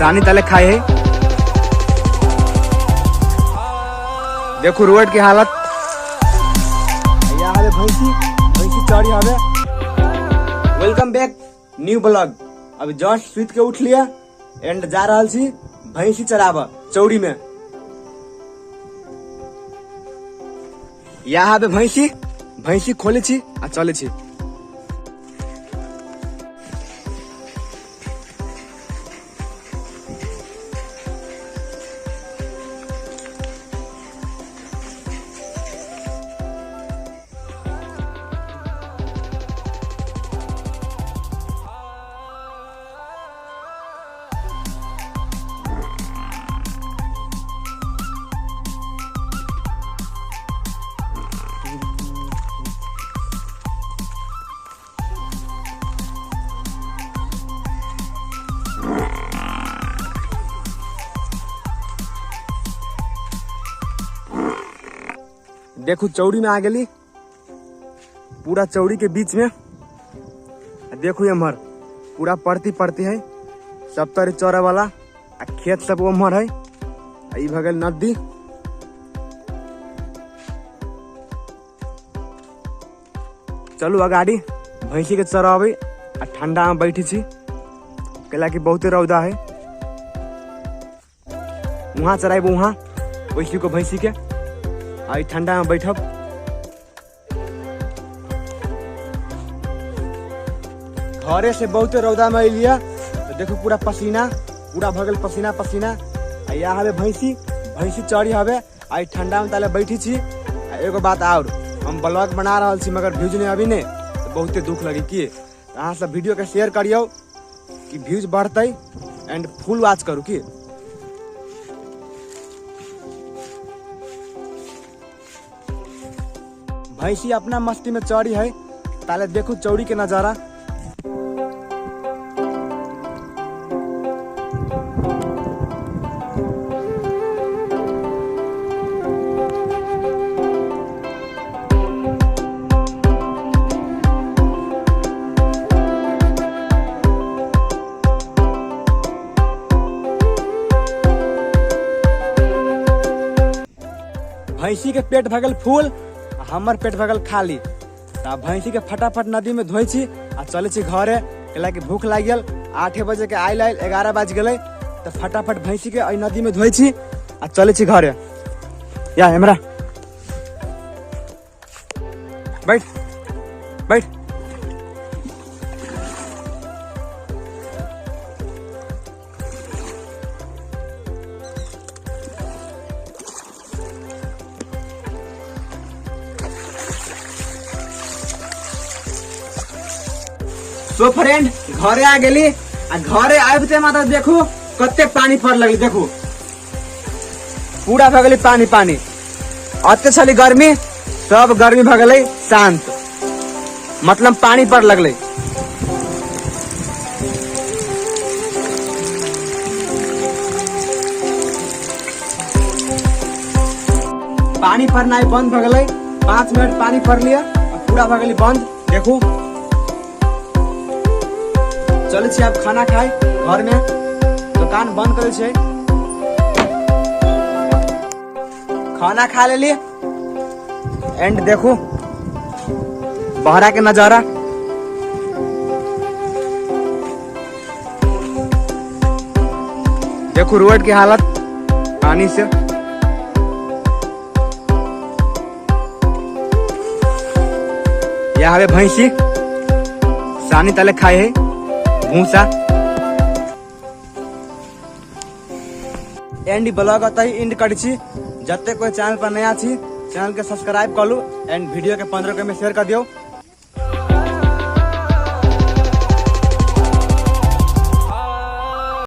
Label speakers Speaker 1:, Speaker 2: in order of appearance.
Speaker 1: सानी तले खाए है। देखो रोड के हालत। यहाँ हवे भैंसी, भैंसी चढ़ी हवे। Welcome back new blog. अभी जस्ट सुत के उठ लिया एंड जा रहल छी भैंसी चराब चौड़ी में। यहाँ पे भैंसी, भैंसी खोले छी आ चले छी। देखू चौड़ी में आ गेली, पूरा चौड़ी के बीच में। देखू एम्हर पूरा परती परती है, सब तरह चौरा वाला आ खेत सब ओम्हर है। आ ई भऽ गेल नदी। चलू अगाड़ी भैंसी के चराबै आ ठंडा में बैठी छी, कैला कि बहुते रौदा है। वहाँ चराइब वहाँ वैसी को भैंसी के, आ ई ठंडा में बैठब। घरे से बहुते रौदा में अलिया तो देखू पूरा पसीना, पूरा भऽ गेल पसीना पसीना। आ यहाँ हवे भैंसी, भैंसी चढ़ी हवे आ ई ठंडा में ताले बैठी छी। आ एगो बात और, हम ब्लॉग बना रहल छी मगर व्यूज नहीं अभी ने, तो बहुते दुख लगी की। अहाँ सब वीडियो के शेयर करियौ कि व्यूज बढ़तै एंड फुल वॉच करू की। भैंसी अपना मस्ती में चढ़ी है, ताले देखू चौड़ी के नजारा। भैंसी के पेट भगल फूल, हमर पेट भगल खाली। त भैंसी के फटाफट नदी में धोइ छी आ चलै छी घरे, कैला कि भूख लागि गेल। 8 बजे के आयल आयल 11 बाजि गेलै, त फटाफट भैंसी के एहि नदी में धोइ छी आ चलै छी घरे। या हमरा बैठ बैठ। सो फ्रेंड घरे आ गेली आ घरे आबिते मात्र देखू कते पानी पड़ लगली। देखू पूरा भऽ गेलै पानी पानी। अते छली गर्मी, सब गर्मी भऽ गेलै शांत, मतलब पानी पड़ लगलै। पानी पड़नाइ बंद भऽ गेलै। 5 मिनट पानी पड़लियै आ पूरा भऽ गेलै बंद। देखू चलै छी आब खाना खाय घर में, दुकान बंद करै छै। खाना खा लेली एंड देखू बहरा के नजारा। देखू रोड के हालत पानी से। यहाँ पे भैंसी सानी तले खाए है भूसा। एंड ब्लॉग अतः एंड करै छी। जते कोई चैनल पर नया छी चैनल के सब्सक्राइब करू एंड वीडियो के 15 के में शेयर कर दियौ।